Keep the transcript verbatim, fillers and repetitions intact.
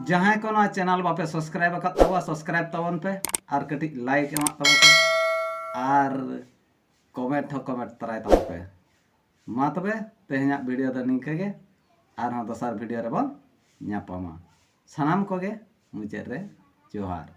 ᱡᱟᱦᱟᱸᱭ ᱠᱚ ᱱᱚᱣᱟ ᱪᱮᱱᱮᱞ ᱵᱟᱯᱮ ᱥᱟᱵᱥᱠᱨᱟᱭᱤᱵ ᱟᱠᱟᱫ ᱛᱟᱵᱚᱣᱟ, ᱥᱟᱵᱥᱠᱨᱟᱭᱤᱵ ᱛᱟᱵᱚᱱ ᱯᱮ ᱟᱨ ᱠᱟᱹᱴᱤᱡ ᱞᱟᱭᱤᱠ ᱮᱢᱟᱜ ᱛᱟᱵᱚᱱ ᱯᱮ ᱟᱨ ᱠᱚᱢᱮᱱᱴ ᱦᱚᱸ ᱠᱚᱢᱮᱱᱴ ᱛᱟᱨᱟᱭ ᱛᱟᱵᱚᱱ ᱯᱮ᱾ ᱢᱟ ᱛᱚᱵᱮ, ᱛᱮᱦᱮᱧᱟᱜ ᱵᱷᱤᱰᱤᱭᱳ ᱫᱚ ᱱᱤᱝᱠᱟᱹ ᱜᱮ, ᱟᱨᱦᱚᱸ ᱫᱚᱥᱟᱨ ᱵᱷᱤᱰᱤᱭᱳ ᱨᱮᱵᱚᱱ ᱧᱟᱯᱟᱢᱟ᱾ ᱥᱟᱱᱟᱢ ᱠᱚᱜᱮ ᱢᱩᱪᱟᱹᱫ ᱨᱮ ᱡᱚᱦᱟᱨ᱾